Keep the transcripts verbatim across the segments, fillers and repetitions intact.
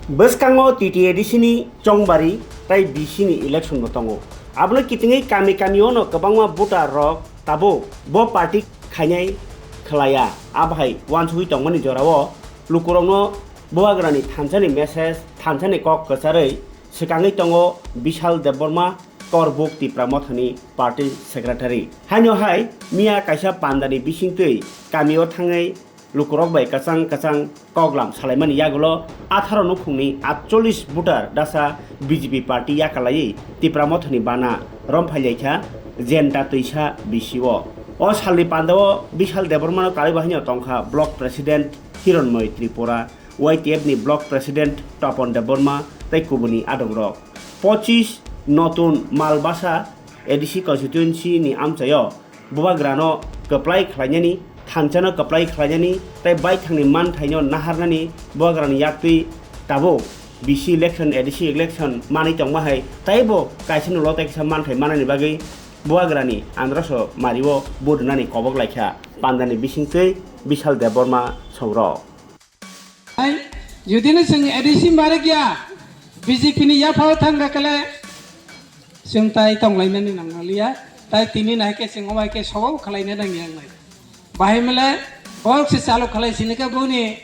Bwskango T T A D C ni chongbari tai B C ni election bo tongo. Abono kitingwi kami kami ono kwbangma voter rok tabuk bo party khainai khlaiya. Abohai uansugwi tongmani jorao lukurokno Bubagrani thansani message, thansani kok kwcharwi swkangwi tongo Bishal Debbarma, Korbuk Tipra Mothani party secretary. Haino hai miya kaisa pandani bisingtwi kamio thangwi lukurok bai kwchang kwchang koklam salaimani yagulo atharo nukhungni atchollish voter dasa B J P party yakalaiwi Tipra Mothani bana romphailaikha Jenta Twisa B C o. O salni pandao Bishal Debbarmano karwi bahaino tongkha block president Hironmoi Tripura, Y T F ni block president Topon Debbarma tei kubuni adongrok. Pochis Notun Malbasa A D C constituency ni amchaio Bubagrano kwplai khlainani, thansano kwplai khlainani tei baithangni manthaino naharnani Bubagrani yaktwi tabuk B C election, A D C election manwi tongma hai taibo kaisa nulo tei kaisa manthai manani bagwi Bubagrani androso mario vote rwnani kobok laikha pandani bisingtwi Bishal Debbarma songrok. Hai, judino chwng A D C marik ya, B J P ni yaphao thang kha kale, chwng tai tonglainani nangmaliya, tai tini nai khe chwng obai khe sobo khlaina nangya wngnai. Bahai mele, borok se chalo khlai sini khe boni.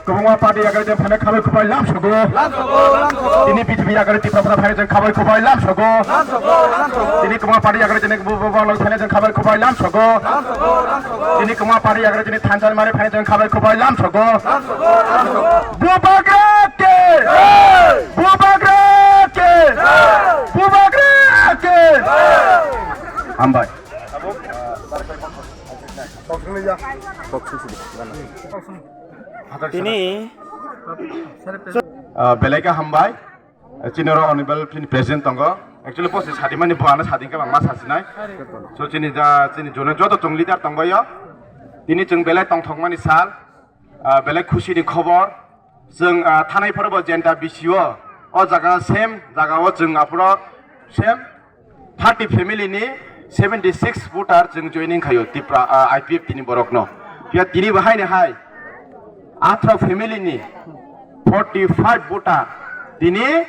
Kwbangma party yakarwi tini phano khabai khubai lam sogo. Lam sogo, lam sogo. Tini B J P yakarwi Tipra Motha phano chwng khabai khubai lam sogo. Lam sogo, lam sogo. Tini kwbangma party yakarwi tini bu-, bu-, bu-, phano chwng khabai khubai lam sogo. Lam sogo, lam sogo. Tini kwbangma party yakarwi tini thansa mari phano chwng khabai khubai lam sogo. Lam sogo, lam sogo. Bubagra ke! Jai! Bubagra ke! Jai! Bubagra ke! Jai! Hambai. Tini Ah, belai khe hambai. Chini oro honorable chini president tongo. Actually, post sadimani bo ano sading khe bangma sasinai. So, chini ja, chini jone joto chwng leader tongbaio. Tini chwng belai tongthokmani sal. Ah, belai khusi ni khobor. Chwng, ah, thanai phoro bo Jenta B C o. O jaga same jaga o chwng aphuru same thirty family ni seventy six voter chwng joining khaio Tipra, ah, I P F T ni borok no. Phiya tini bo haino hai atharo family ni forty five voter tini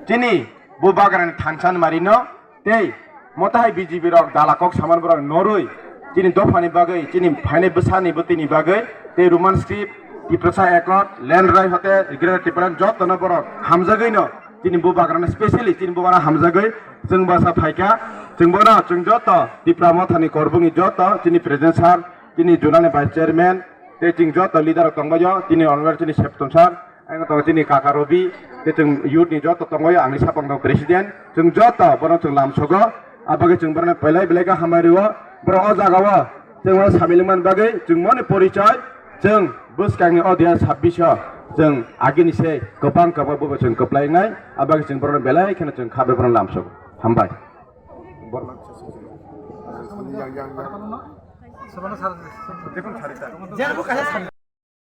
chini Bubagrani thansa ni mari no tei motahai B J P rok dala kok saman borok norwi chini dopha ni bagwi, chini phainai bwsa ni bwtwi ni bagwi tei Roman script, Tiprasa Accord, Land Right Hotel, Greater Tipraland joto no borok hamjagwi no chini Bubagrano specially chini Bubagrano hamjagwi chwng bwsa phaikha. Chwng bono chwng joto Tipra Mothani Korbukni joto chini president sir, chini zonal ni vice chairman tei chwng joto leader rok tongbaio, chini honorable chini Septon sir, ang tongo chini kaka Robi, tei chwng youth ni joto tongbaio, angni sapang tong president, chwng joto bono chwng lamsogo, abagwi chwng bono belai belai khe hambai rwo, borok o jaga o chwng bono samil wngmani bagwi chwng moni porichoi, chwng bwskangni o dui hazar sabbish o chwng agini se kwbang kwbang bubo chwng kwplai wngnai, abagwi chwng bono belai kheno chwng kha bai bono lamsogo. Hambai.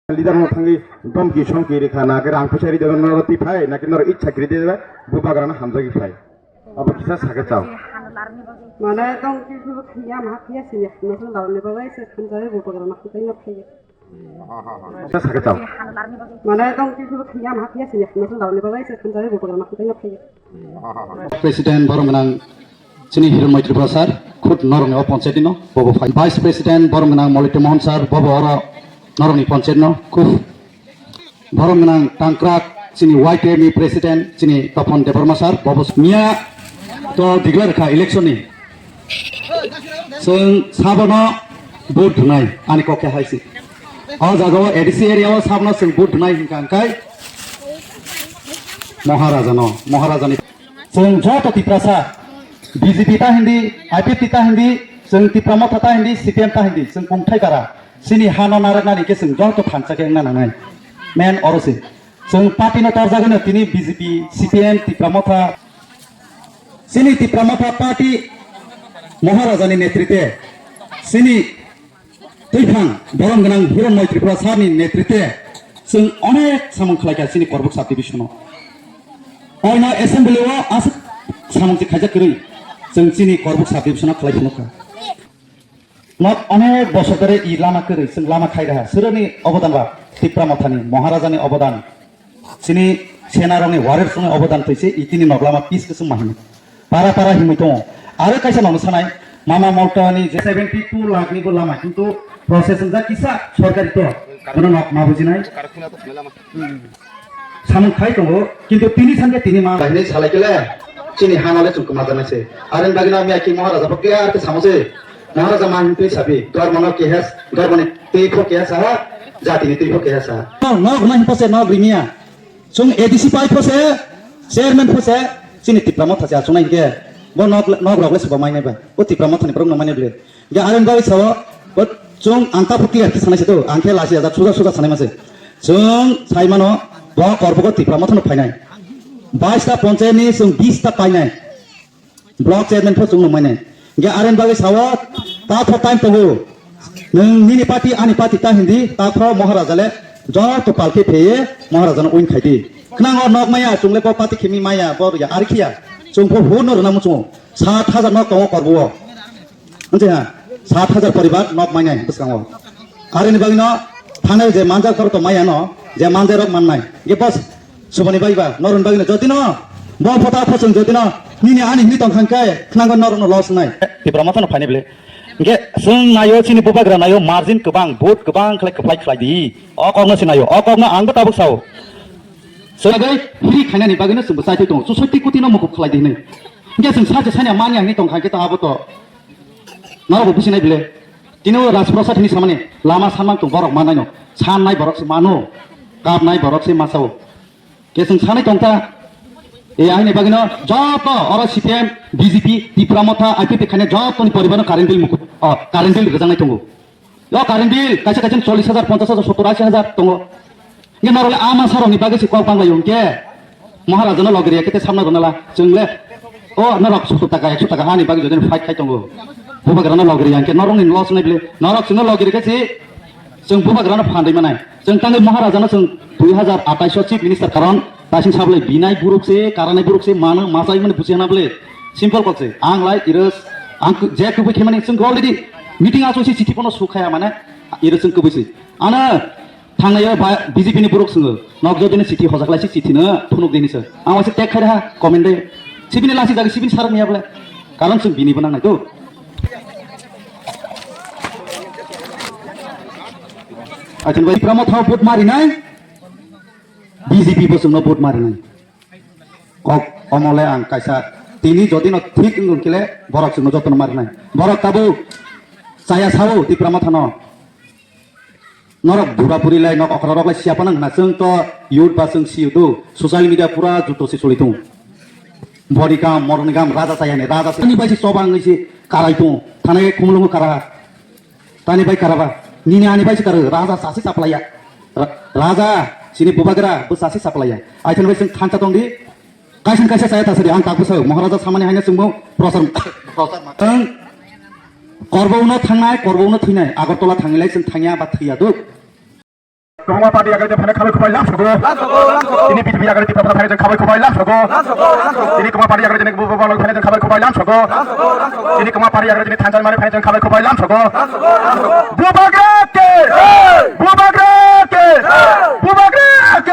Leader no thangwi domki somki rikha na khe rang puisa ri de noro twi phai na khe noro ichha kri de Bubagrano hamjagwi phai. Abo kisa sakhe chao. Mane tong khe khiya ma khiya sini no song dal ne bagwi se khamjagwi Bubagrano hamjagwi phai. Kisa sakhe chao. Mane tong khe khiya ma khiya sini no song dal ne bagwi se khamjagwi Bubagrano hamjagwi phai. President borok gwnang chini Hiron Maitri Bro sir, khud norokni o panchayat no, bobo phai. Vice President borok gwnang Molito Mohan sir, bobo oro norokni panchayat no, khub borok gwnang tangkrak chini Y T F ni President chini Topon Debbarma sir, bobo miya to declare kha election ni. Chwng sabono vote rwnai, ani kok khe hai se. O jaga o A D C area o sabono chwng vote rwnai hwnkha hwnkhe Maharaja no, Maharaja ni. Chwng joto Tiprasa, B J P ta hindi, I P F T ta hindi, chwng Tipra Motha ta hindi, C P M ta hindi, chwng kungthai bara. Chini hano narwknani khe chwng joto thansa khe wngna nangnai. Main oro se. Chwng party no torjagwi no tini B J P, C P M, Tipra Motha. Chini Tipra Motha party Maharaja ni netrite. Chini Twiphang borom gwnang Hironmoi Tripura sir ni netrite chwng onek samung khlai kha chini Korbuk sub division o. Oino assembly o aswk samung se khaijak kwrwi chwng chini Korbuk sub division o khlai phunuk kha. Not onek bosor dhore i lama kwrwi chwng lama khai raha. Swrwni obodan ba? Tipra Mothani, Maharaja ni obodan. Chini senarokni warriors rokni obodan twi se itini nok lama peace kwchwng ma hino. Para para himwi tongo. Aro kaisa nono sanai, Mama Mortani je seventy two lakh ni bo lama, kintu process wngjak kisa sorkari to. Bono nok ma bujinai. Samung khai tongo, kintu tini sanke tini ma. Bahini salai kele, chini hano le chwng kwma janai se. Aroni bagwi no miya ki Maharaja bo clear khe samo se. Maharaja ma himtwi sabi, dormo no keha, dormo ni twi pho keha saha, jati ni twi pho keha saha. Nok, nok na himpo se, nok rimiya. Chwng A D C pai pho se, chairman pho se, chini Tipra Motha se achuknai hinkhe, bo nok, nok rok le swba mainai ba. O Tipra Motha ni borok no mainai bwle. Hinkhe aroni bagwi sao, bo chwng ang ta pho clear khe sanai se to, ang khe lasi ajak suja suja sanai ma se. Chwng sai mano, bo korbogo Tipra Motha no phainai. Bais ta ponchayat ni chwng bis ta painai. Block chairman pho chwng nungmani. Hinkhe aroni bagwi sao, ta pho time tongo. Nwng nini party, ani party ta hindi, ta pho Maharaja le joto palkhe pheye Maharaja no win khai di. Khnang o nok maya, chwng le bo party khemi maya, bo ya, ar khiya. Chwng pho hur no rwna muchungo. Sat hajar nok tongo korbo o. Wngkhe ha, sat hajar poribar nok mainai bwskango. Aroni bagwi no thanai je manjak khoro to maya no, je manjak rok mannai. Hinkhe boss, Suboni bai ba, noroni bagwi no jotino, bo phota phosong jotino, nini ani hini tong khan khe, khnang norok no loss nai. Tipra Motha no phainai bwle. Hinkhe chwng naio, chini bubagra naio, margin kwbang, vote kwbang khlai kwplai khlai di. O kok no se naio, o kok no ang bo tabuk sao. Chwng bai free khainani bagwi no chwng bo chai thwi tongo, chusoi ti kuti no mukup khlai di hinwi. Hinkhe chwng sachi sani mani ang hini tong khan khe to abo to. Norok bo businai bwle. Tini o Rajprasad hini samani lama sanmang tong borok manai no. Sannai borok se mano, kapnai borok se masao. Kesung sanai tongta. E, aini bagino joto oro C P M, B J P, Tipra Motha, I P P khaina joto ni poribar no current bill muku-, o, current bill rwjaknai tongo. Yo current bill kaisa kaisa chollish hajar, ponchash hajar, sottor, ashi hajar tongo. Nge norole ama sarokni bagwi se kok banglaio hwnkhe Maharaja no logriya kete samna rwnala chwngle. O norok sottor taka, ekso taka ani bagwi jodi fight khai tongo. Bubagra no logriya hwnkhe norokni loss nai bile. Norok chwngno logri khe se Chwng bubagrano phan rwi manai. Chwng tangwi Maharajano chwng dui hazar atais o Chief Minister karon, taising sablai binai buruk se, karanai buruk se, mano machai mani buchi hana bwle. Simple kok se. Ang lai iro, ang ku-, je kubui khemani chwng already meeting aso se chithi pono sukhaya mane, iro chwng kubui se. Ano thangnai o ba B J P ni buruk chwngo. Nok jodi ni chithi hojak lai se chithi no phunuk dini se. Ang waise tek khai ha comment de. Sibini lasi jagi sibini sarok niya bwle. Karon chwng bini bo nangnai to. Achun bai Tipra Motha vote mari nai, B J P bo chwngno vote mari nai. Kok omole ang kaisa tini jodi no thik wngkhe le borok chwngno jotono mari nai. Borok tabuk chaya sao Tipra Motha no. Norok bura buri lai nok okra rok lai siya panang na chwng to youth ba chwng siyo do social media pura juto si choli tung. Boni kam moroni kam raja chaya ni raja se ni bai si chobang ni si karai tung thana ke khumulung kara. Tani bai karaba. Nini ani bai sikar raja sasi saplaya. Ra-, raja sini bubagra bo sasi saplaya. Aithan bai sing thansa tongdi. Kaisin kaisa saya tasari ang tak bwsao Maharaja samani haino sungbo prosar prosar ma. Ang korbo uno thangnai, korbo uno thinai. Agartala thanglai sing thangya ba thiya duk. Kwbangma party agre de phane khabai khubai lam sogo. Ini B J P agre de phane khabai khubai lam sogo. Ini kwbangma party agre de bu bu phane khabai khubai lam sogo. Ini kwbangma party agre de thansa mari phane khabai khubai lam sogo. Bubagra ke! Bubagra